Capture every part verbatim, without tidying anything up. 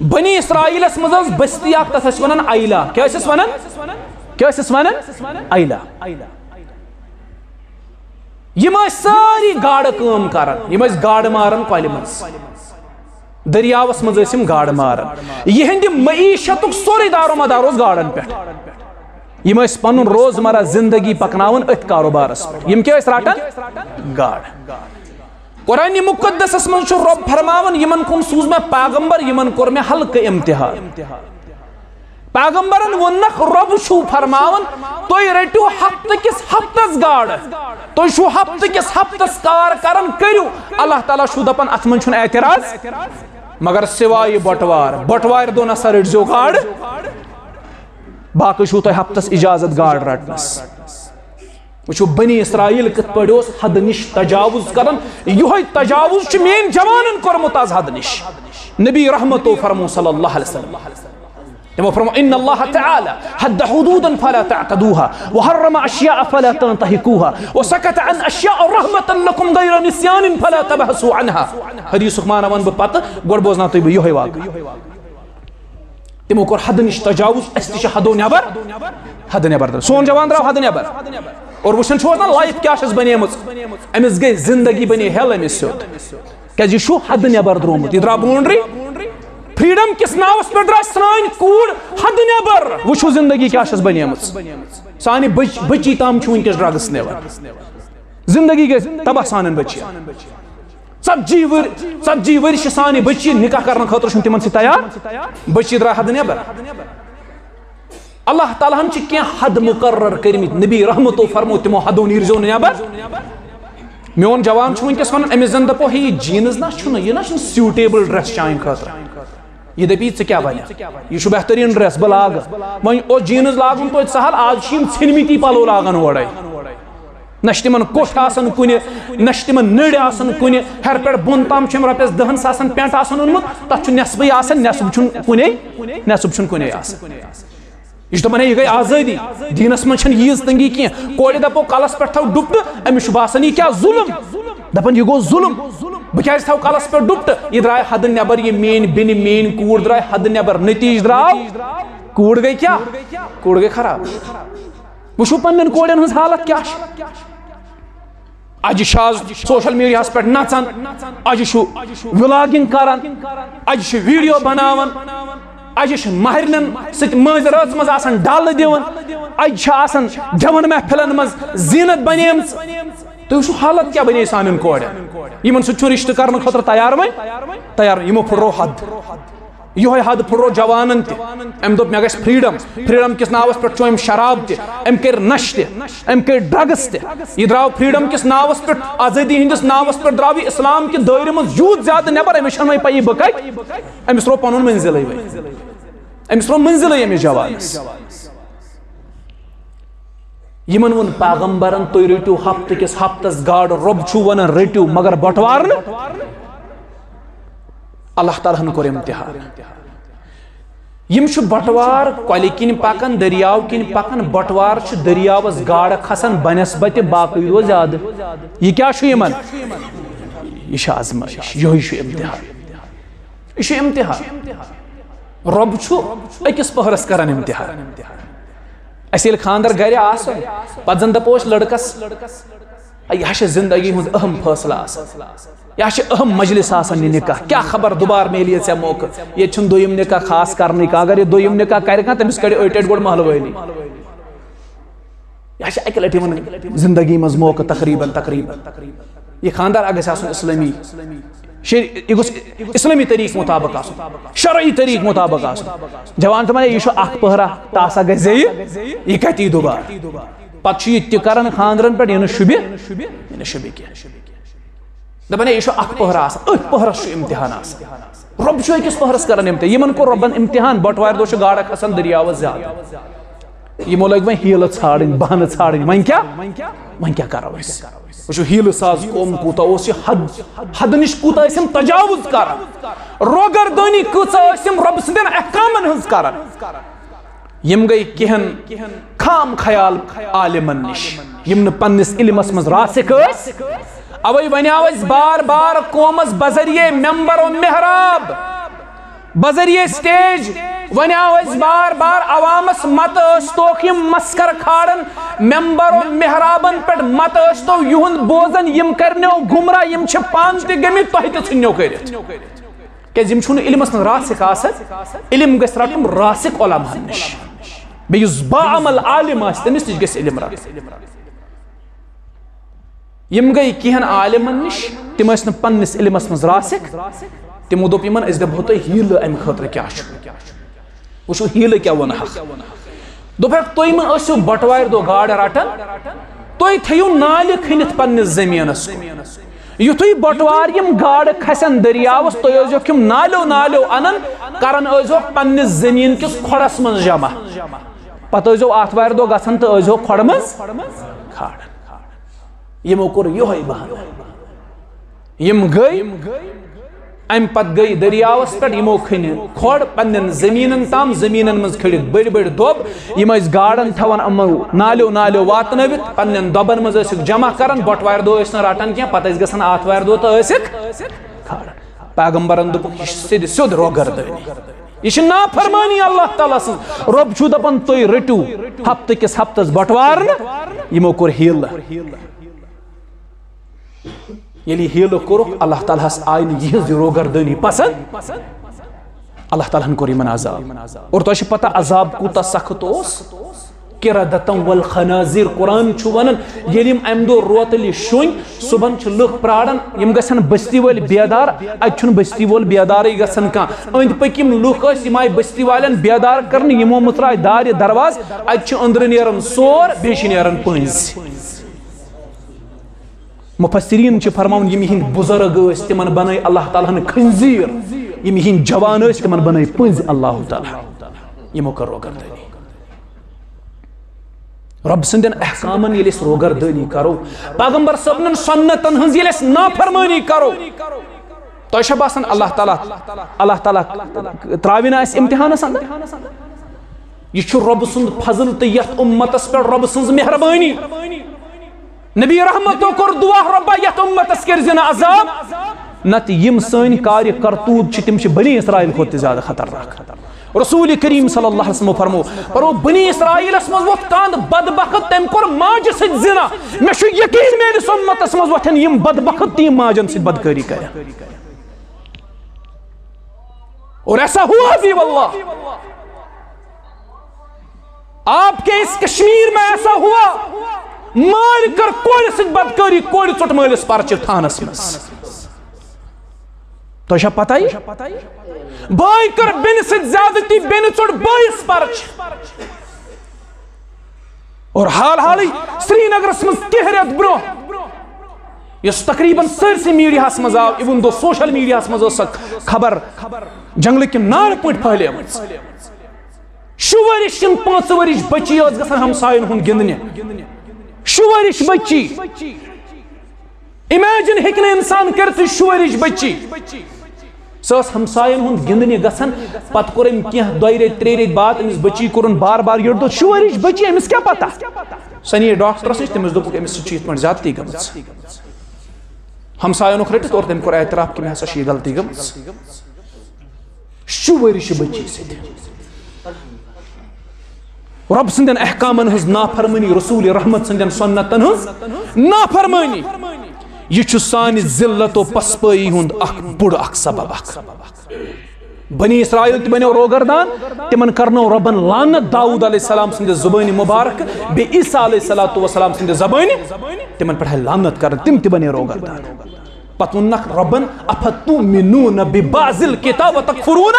بنی اسرائیلس منٛز ٲس بستی اکھ، تتھ ٲسۍ ونان ایلہ۔ کیٛاہ ٲسِس ونان؟ کیٛاہ ٲسِس ونان؟ ایلہ۔ یِم ٲسۍ سٲری گاڈٕ کٲم کران، یِم ٲسۍ گاڈٕ ماران کۄلہِ منٛز، دٔریاوس منٛز ٲسۍ یِم گاڈٕ ماران۔ یِہنٛدِ معیشتُک سورُے دارومدار اوس گاڈن پٮ۪ٹھ۔ یِم ٲسۍ پنُن روزمرہ زندگی پکناوان أتھۍ کاروبارس پٮ۪ٹھ۔ یِم کیٛاہ ٲسۍ رٹان؟ گاڈٕ۔ قرآن مقدسس منٛز چھُ رۄب فرماوان، یِمن کُن سوٗز مےٚ پیغمبر، یِمن کوٚر مےٚ ہلکہٕ امتحان۔ پیغمبرن ووٚننکھ، رۄب چھُو فرماوان، تُہۍ رٔٹِو ہفتہٕ کِس ہفتس گاڈٕ، تُہۍ چھِو ہفتہٕ کِس ہفتس کار کران، کٔرِو۔ اللہ تعالیٰ چھُو دپان، اتھ منٛز چھُنہٕ اعتراض، مگر سوائے بٹوار، بٹوارِ دۄہ نسا رٔٹزیو گاڈٕ، باقٕے چھُو تۄہہِ ہفتس اجازت گاڈٕ رٹنس۔ وٕچھِو، بنی اسرائیل کِتھ پٲٹھۍ اوس حدٕ نِش تجاوز کران۔ یِہوٚے تجاوز چھُ میٲنۍ جوانن کوٚرمُت از حدٕ نِش۔ نبی رحمتو فرمو صلی اللہ علیہ وسلم، تِمو فرمو، ان اللہ تعالی حد حدودا فلا تعتدوها وحرم اشیاء فلا تنتهكوها وسکت عن اشیاء رحمتا لکم غیر نسیان فلا تبحثوا عنها۔ حدیثُک معنی ونہٕ بہٕ پتہٕ، گۄڈٕ بوزناو تُہۍ بہٕ یِہوٚے واقعہٕ۔ تِمو کوٚر حدٕ نِش تجاوز، اسہِ تہِ چھِ حدو نٮ۪بر، حدٕ نٮ۪بر درٛاو۔ سون جوان درٛاو حدٕ نٮ۪بر۔ اور وٕچھان چھُو حظ نا، لایف کیٛاہ چھس بنیمٕژ؟ أمِس گٔے زندگی، بنے ہٮ۪ل أمِس سیوٚد۔ کیٛازِ یہِ چھُ حدٕ نٮ۪بر درٛامُت، یہِ درٛاو باونڈری۔ فریڈم کِس ناوس پٮ۪ٹھ درٛاے سٲنۍ کوٗر حدٕ نٮ۪بر۔ وٕچھِو زندگی کیٛاہ چھس بنیمٕژ۔ سانہِ بچ-، بچی تام چھُ وٕنکیٚس ڈرگس نِوان۔ زندگی گٔے تباہ سانٮ۪ن بچین۔ ژتجی ؤرۍ، ژتجی ؤرۍ چھِ سانہِ بچی نکاح کرنہٕ خٲطرٕ چھُنہٕ تِمن سۭتۍ تیار۔ بچی درٛاے حدٕ نٮ۪بر۔ اللہ تعالیٰ ہن چھِ کینٛہہ حد مقرر کٔرمٕتۍ، نبی رحمتو فرمو، تِمو حدو نیٖرزیو نہٕ نٮ۪بر۔ میون جوان چھُ وٕنکیٚس ونان، أمِس زن دپو، ہے، یہِ جینز نہ چھُنہٕ، یہِ نہ چھُنہٕ سیوٹیبل ڈریس چانہِ خٲطرٕ۔ یہِ دپی، ژٕ کیٛاہ ونکھ؟ یہِ چھُ بہتریٖن ڈریس، بہٕ لاگہٕ۔ وۄنۍ اوس جینز لاگُن توتہِ سہل، آز چھِ یِم ژھنمٕتی پلو لاگان اورے۔ نہ چھِ تِمن کوٚٹھۍ آسان کُنہِ، نہ چھِ تِمن نٔرۍ آسان کُنہِ، ہیرٕ پٮ۪ٹھ بۄن تام چھِ یِم رۄپیس دہن ساسن پینٹ آسان اوٚنمُت، تتھ چھُ نٮ۪صفٕے آسان، نٮ۪صٕف چھُنہٕ کُنے، نٮ۪صٕف چھُنہٕ کُنے آسان۔ یہِ چھُ دپان، ہے، یہِ گٔے آزٲدی، دیٖنس منٛز چھنہٕ ییٖژ تنگی کینٛہہ۔ کورِ دپو کلس پٮ۪ٹھ تھاو ڈُپٹہٕ، أمِس چھُ باسان، یہِ کیٛاہ ظُلم؟ دپان، یہِ گوٚو ظُلم، بہٕ کیٛازِ تھاو کلس پٮ۪ٹھ ڈُپٹہٕ؟ یہِ درٛاے حدٕ نٮ۪بر، یہِ میٲنۍ بیٚنہِ، میٲنۍ کوٗر درٛاے حدٕ نٮ۪بر، نتیٖجہٕ درٛاو، کوٗر گٔے کیٛاہ؟ کوٗر گٔے خراب۔ وٕچھِو پننٮ۪ن کورٮ۪ن ہٕنٛز حالت کیٛاہ چھِ۔ اجہِ چھِ آز سوشل میڈیاہس پٮ۪ٹھ نژان، اجہِ چھُ ولاگنگ کران، اجہِ چھِ ویڈیو بناوان، اجہِ چھِ مہرنٮ۪ن سۭتۍ مٲنٛزِ رٲژ منٛز آسان ڈالہٕ دِوان، اجہِ چھِ آسان گٮ۪وَن محفلن منٛز زینت بنیمٕژ۔ تُہۍ وٕچھِو حالت کیٛاہ بنے سانٮ۪ن کورٮ۪ن، یِمن سۭتۍ چھُ رشتہٕ کرنہٕ خٲطرٕ تیار وۄنۍ، تیار، یِمو پھُٹرو حد۔ یِہوٚے حد پھُٹرو جوانن تہِ۔ أمۍ دوٚپ، مےٚ گژھِ فریڈم۔ فریڈم کِس ناوس پٮ۪ٹھ چوٚم شراب تہِ، أمۍ کٔرۍ نشہٕ تہِ، أمۍ کٔرۍ ڈرگس تہِ۔ یہِ درٛاو فریڈم کِس ناوس پٮ۪ٹھ، آزٲدی ہٕنٛدِس ناوس پٮ۪ٹھ درٛاو یہِ اسلام کہِ دٲیرٕ منٛز یوٗت زیادٕ نٮ۪بر، أمِس چھنہٕ وۄنۍ پَیی بہٕ کتہِ۔ أمِس ترٛوو پنُن منزلٕے وۄنۍ۔ أمِس ترٛوو منزلٕے أمِس جوانس۔ یِمن ووٚن پیغمبرن، تُہۍ رٔٹِو ہفتہٕ کِس ہفتس گاڈٕ، رۄب چھُ ونان رٔٹِو، مگر بٹوار نہٕ۔ اللہ تعالیٰ ہن کوٚر امتحان۔ یِم چھِ بٹوار کۄلہِ کِنۍ پکان، دٔریاو کِنۍ پکان، بٹوار چھِ دٔریاوس گاڈٕ کھسان بنسبتِ باقٕے دۄہ زیادٕ۔ یہِ کیٛاہ چھُ یِمن؟ یہِ چھِ آزمٲیش، یِہوٚے چھُ امتحان۔ یہِ چھُ امتحان۔ رۄب چھُ أکِس پٔہرس کران امتحان۔ اَسہِ ییٚلہِ خانٛدر گرِ آسان، پتہٕ زن دپو أسۍ لڑکس، ہے، یہِ ہا چھِ زندگی ہُنٛد اہم فٲصلہٕ آسان۔ یہِ ہا چھِ اہم مجلس آسان، یہِ نکاح۔ کیٛاہ خبر دُبارٕ میلہِ یہِ ژےٚ موقعہٕ؟ ییٚتہِ چھُنہٕ دوٚیِم نکاح خاص کرنٕے کانٛہہ۔ اگر یہِ دوٚیِم نکاح کرِ کانٛہہ، تٔمِس کڑِ أڑۍ ٹٔٹۍ گۄڈٕ محلہٕ وٲلی۔ یہِ ہا چھِ اَکہِ لٹہِ یِمن زندگی منٛز موقعہٕ تقریباً، تقریباً۔ یہِ خانٛدر اَکھ گژھِ آسُن اسلٲمی، شے-، یہِ گوٚژھ اسلٲمی طریٖقہٕ مطابق آسُن، شرعی طریٖقہٕ مطابق آسُن۔ جوان چھِ وَنان، یہِ چھُ اکھ پٔہرا، تاسا گژھِ زیٚیہِ، یہِ کَتہِ یی دُبارٕ؟ پتہٕ چھُ یہِ تہِ کران خانٛدرن پٮ۪ٹھ، یہِ نہٕ شوٗبہِ، یہِ نہٕ شوٗبہِ کینٛہہ۔ دَپان، ہے، یہِ چھُ اکھ پٔہرا آسان، أتھۍ پٔہرس چھُ امتحان آسان۔ رۄب چھُ أکِس پٔہرس کران امتحان۔ یِمن کوٚر رۄبن امتحان، بٹوارِ دۄہ چھُ گاڈٕ کھسان دٔریاوس زیادٕ۔ یِمو لٲگۍ وۄنۍ ہیٖلہٕ ژھانڈٕنۍ، بہانہٕ ژھانڈٕنۍ۔ وۄنۍ کیٛاہ؟ وۄنۍ کیٛاہ کرو أسۍ؟ وٕچھِو، ہیٖلہٕ ساز قوم کوٗتاہ اوس، یہِ حد، حدٕ نِش کوٗتاہ ٲسۍ یِم تجاوز کران، روگردٲنی کۭژاہ ٲسۍ یِم رۄبہٕ سٕنٛدٮ۪ن احکامن ہٕنٛز کران۔ یِم گٔے کینٛہن خام خیال عالمن نِش، یِم نہٕ پننِس علمس منٛز راسخ ٲسۍ۔ اوے ونیاو اسہِ بار بار قومس بذریعہ ممبر و محراب، بذریعہ اسٹیج وۄنۍ آو أسۍ بار بار عوامس، مت ٲسۍ توکھ یِم مسکر کھارن ممبر و محرابن پٮ۪ٹھ، مت ٲسۍ تو یِہُنٛد بوزن، یِم کرنیو گمراہ، یِم چھِ پانہٕ تہِ گٔمٕتۍ، تۄہہِ تہِ ژھٕنیو کٔرِتھ۔ کیازِ یِم چھُنہٕ علمس منٛز راسخ آسان، علم گژھِ رٹُن راسخ علماہن نِش، بیٚیہِ یُس باعمل عالم آسہِ تٔمِس نِش گژھِ علم رٹُن۔ یِم گٔے کینٛہَن عالمَن نِش، تِم ٲسۍ نہٕ پننِس علمَس منٛز راسِخ۔ تِمو دوٚپ یِمَن، "أسۍ دِمہو تۄہہِ حیٖلہٕ اَمہِ خٲطرٕ کیٛاہ چھُ۔" وٕچھِو حیٖلہٕ کیٛاہ ووٚنہَکھ۔ دوٚپہَکھ، "تُہۍ مہٕ ٲسِو بَٹوارِ دۄہ گاڈٕ رَٹان، تُہۍ تھٲیِو نالہِ کھٔنِتھ پننِس زٔمیٖنَس کُن۔ یُتھُے بَٹوار یِم گاڈٕ کھسن دٔریاوَس، تُہۍ ٲسۍزیوکھ یِم نالیو نالیو اَنان، کَران ٲسۍزیوکھ پننِس زٔمیٖن کِس کھۄڈَس منٛز جمع۔ پَتہٕ ٲسۍزیو آتھوارِ دۄہ گژھان تہٕ ٲسۍزیو کھۄڈٕ منٛز کھالان۔" یِمو کوٚر یِہوٚے بہانہٕ۔ یِم گٔے، اَمہِ پَتہٕ گٔے دٔریاوَس پٮ۪ٹھ، یِمو کھٔنہِ کھۄڈ پنٛنٮ۪ن زٔمیٖنَن تام، زٔمیٖنَن منٛز کھٔڑِکھ بٔڑۍ بٔڑۍ دۄب۔ یِم ٲسۍ گاڈَن تھاوان یِمو نالیو نالیو واتنٲوِتھ، پنٛنٮ۪ن دۄبَن منٛز ٲسِکھ جمع کَران، بَٹوارِ دۄہ ٲسۍ نہٕ رَٹان کینٛہہ، پَتہٕ ٲسۍ گژھان آتھوارِ دۄہ تہٕ ٲسِکھ کھالان۔ پیغمبرَن دوٚپُکھ، "یہِ چھِ سیٚدِ سیوٚد روگردٲنی، یہِ چھِ نافرمٲنی اللہ تعالیٰ سٕنٛز۔" رۄب چھُ دَپان، "تُہۍ رٔٹِو ہفتہٕ کِس ہفتَس بَٹوارٕ نہٕ۔" یِمو کوٚر حیٖلہٕ۔ ییٚلہِ یہِ حیٖلہٕ کوٚرُکھ، اللہ تعالیٰ ہَس آیہِ نہٕ یِہٕنٛز یہِ روگردٲنی پسنٛد۔ اللہ تعالیٰ ہَن کوٚر یِمن عذاب۔ اور تۄہہِ چھِ پتہ عذاب کوٗتاہ سخت اوس؟ قردة والخنازير۔ قرآن چھُ وَنان، ییٚلہِ یِم اَمہِ دۄہ روتلہِ شوٚنٛگۍ، صُبحن چھِ لُکھ پراران، یِم گژھن بستی وٲلۍ بیدار، اَتہِ چھُنہٕ بستی وول بیدارٕے گژھان کانٛہہ۔ أنٛدۍ پٔکۍ یِم لُکھ ٲسۍ، یِم آیہِ بستی والٮ۪ن بیدار کرنہٕ، یِمو مٕژرایہِ دارِ دروازٕ، اَتہِ چھِ أنٛدرٕ نیران سور، بیٚیہِ چھِ نیران پٔنٛزۍ۔ مفسرین چھِ فرماوان، یِم یِہِنٛدۍ بُزرگ ٲسۍ، تِمن بنٲے اللہ تعالیٰ ہن خنزیر، یِم یِہِنٛدۍ جوان ٲسۍ، تِمن بنٲے پٔنٛزۍ اللہ تعالیٰ۔ یِمو کٔر روگردٲنی۔ رۄب سٕنٛدٮ۪ن احکامن ییٚلہِ أسۍ روگردٲنی کرو، پیغمبر صٲبنٮ۪ن سنتن ہٕنٛز ییٚلہِ أسۍ نافرمٲنی کرو، تۄہہِ چھا باسان اللہ تعالیٰ، اللہ تعالیٰ ترٛاوِ نہٕ اَسہِ امتحانس اندر؟ یہِ چھُ رۄب سُنٛد فضل تہٕ یتھ اُمتس پٮ۪ٹھ رۄب سٕنٛز مہربٲنی۔ نبی رحمتو کوٚر دعا، "رۄبا، یتھ اُمتس کٔرۍ زِ نہٕ عذاب۔" نتہٕ یِم سٲنۍ کارِ کرتوٗت چھِ، تِم چھِ بنی اسرائیل کھۄتہٕ تہِ زیادٕ خطرناک۔ رسول کریم صلی اللہ علیہ وسلم فرمو، فرمو، بنی اسرائیلس منٛز ووٚتھ کانٛہہ بدبخت، تٔمۍ کوٚر ماجہِ سۭتۍ زنا۔ مےٚ چھُ یقین میٲنِس اُمتس منٛز وۄتھن یِم بدبخت، تہِ یِم ماجن سۭتۍ بدکٲری کرن۔ اور ایسا ہوا بھی واللہ۔ آپ کے اس کشمیر میں ایسا ہوا، مالۍ کٔر کورِ سۭتۍ بدکٲری، کورِ ژوٚٹ مٲلِس پرچہِ تھانس منٛز۔ تۄہہِ چھا پتہ یہِ؟ بٲے کٔر بیٚنہِ سۭتۍ زیادتی، بیٚنہِ ژوٚٹ بٲیِس پرچہِ۔ اور حال حالٕے سرینگرس منٛز کینٛہہ رٮ۪تھ برونٛہہ، یۄس تقریباً سٲرسٕے میٖڈیاہَس منٛز آو، even though social میٖڈیاہَس منٛز ٲس سۄ خبر جنٛگلہٕ کہِ نارٕ پٲٹھۍ پھٔہلیمٕژ۔ شُہ ؤرِش کِنہٕ پانٛژٕ ؤرِش بٔچی ٲس گژھان ہمساین ہُنٛد گِنٛدنہِ۔ شُہ ؤرِش بٔچی۔ Imagine ہیٚکہِ نہٕ اِنسان کٔرِتھ، شُہ ؤرِش بٔچی۔ سۄ ٲس ہمساین ہُنٛد گِنٛدنہِ گژھان۔ پتہٕ کوٚر أمۍ کینٛہہ دۄیہِ ریٚتۍ، ترٛیٚیہِ ریٚتۍ بعد أمِس بٔچی کوٚرُن بار بار یٔڈ دۄد۔ شُہ ؤرِش بٔچی، أمِس کیٛاہ پتہ؟ سۄ نِیے ڈاکٹرس نِش، تٔمِس دوٚپُکھ، "أمِس سۭتۍ چھِ یِتھ پٲٹھۍ زیادتی گٔمٕژ۔" ہمساین اوٚنُکھ رٔٹِتھ اور تٔمۍ کوٚر اعتراف کہِ مےٚ ہسا چھِ یہِ غلطی گٔمٕژ۔ شُہ ؤرِش بٔچی سۭتۍ۔ رۄب سٕنٛدٮ۪ن احکامن ہٕنٛز نافرمٲنی، رسول رحمت سٕنٛدٮ۪ن سنتن ہٕنٛز نافرمٲنی، یہِ چھُ سانہِ ذلت و پسپٲیی ہُنٛد اکھ بوٚڑ اکھ سبب اکھ۔ بنی اسرائیل تہِ بنیو روگردان، تِمن کرنٲو رۄبن لعنت۔ داؤد علیہ السلام سٕنٛدِ زبٲنہِ مبارک، بیٚیہِ عیسیٰ علیہ الصلوۃ والسلام سٕنٛدِ زبٲنہِ، تِمن پٮ۪ٹھ آیہِ لعنت کرنہٕ، تِم تہِ بنے روگردان۔ پتہٕ ووٚننکھ رۄبن، "افتؤمنون ببعض الکتاب وتکفرون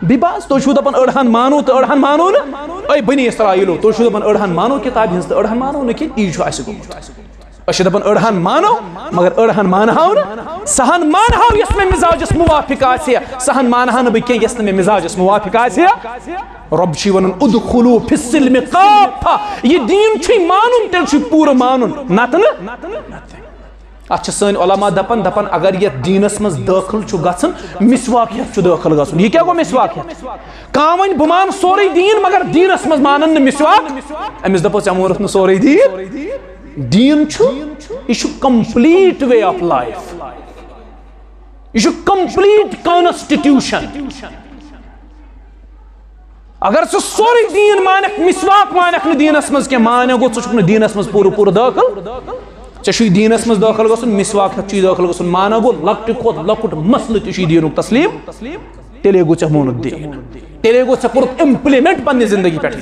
ببعض"، تُہۍ چھِو دپان أڑہن مانو تہٕ أڑہن مانو نہٕ۔ اے بنی اسرائیلو، تُہۍ چھِو دپان أڑہن مانو کتابہِ ہٕنٛز تہٕ أڑہن مانو نہٕ کینٛہہ، یی چھُ اسہِ گوٚمُت۔ أسۍ چھِ دپان أڑہن مانو، مگر أڑہن مانہاو نہٕ۔ سہن مانہاو یۄس مےٚ مزاجس موافق آسہِ، سہن مانہاو نہٕ بہٕ کینٛہہ یۄس نہٕ مےٚ مزاجس موافق آسہِ۔ رۄب چھُے ونان، "ادخلوا فی السلم کافہ"، یہِ دیٖن چھُے مانُن، تیٚلہِ چھُے پوٗرٕ مانُن، نتہٕ نہٕ۔ اتھ چھِ سٲنۍ علماء دپان، دپان اگر یتھ دیٖنس منٛز دٲخل چھُ گژھُن، مسواک ہٮ۪تھ چھُ دٲخل گژھُن۔ یہِ کیٛاہ گوٚو مسواک ہٮ۪تھ؟ کانٛہہ ونہِ، "بہٕ مانہٕ سورُے دیٖن، مگر دیٖنس منٛز مانن نہٕ مسواک"، أمِس دپو، "ژےٚ ووٚنُتھ نہٕ سورُے دیٖن۔" دیٖن چھُ، یہِ چھُ complete way of life، یہِ چھُ complete constitution۔ اگر ژٕ سورُے دیٖن مانکھ، مسواک مانکھ نہٕ دیٖنس منٛز کینٛہہ، معنی گوٚو ژٕ چھُکھ نہٕ دیٖنس منٛز پوٗرٕ پوٗرٕ دٲخل۔ ژےٚ چھُے دیٖنس منٛز دٲخل گژھُن، مسواک ہٮ۪تھ چھُے دٲخل گژھُن، معنی گوٚو لۄکٹہِ کھۄتہٕ لۄکُٹ مسلہٕ تہِ چھُے دیٖنُک تسلیٖم۔ تیٚلے گوٚو ژےٚ مونُت دیٖن، تیٚلے گوٚو ژےٚ کوٚرُتھ امپلمنٹ پننہِ زندگی پٮ۪ٹھ۔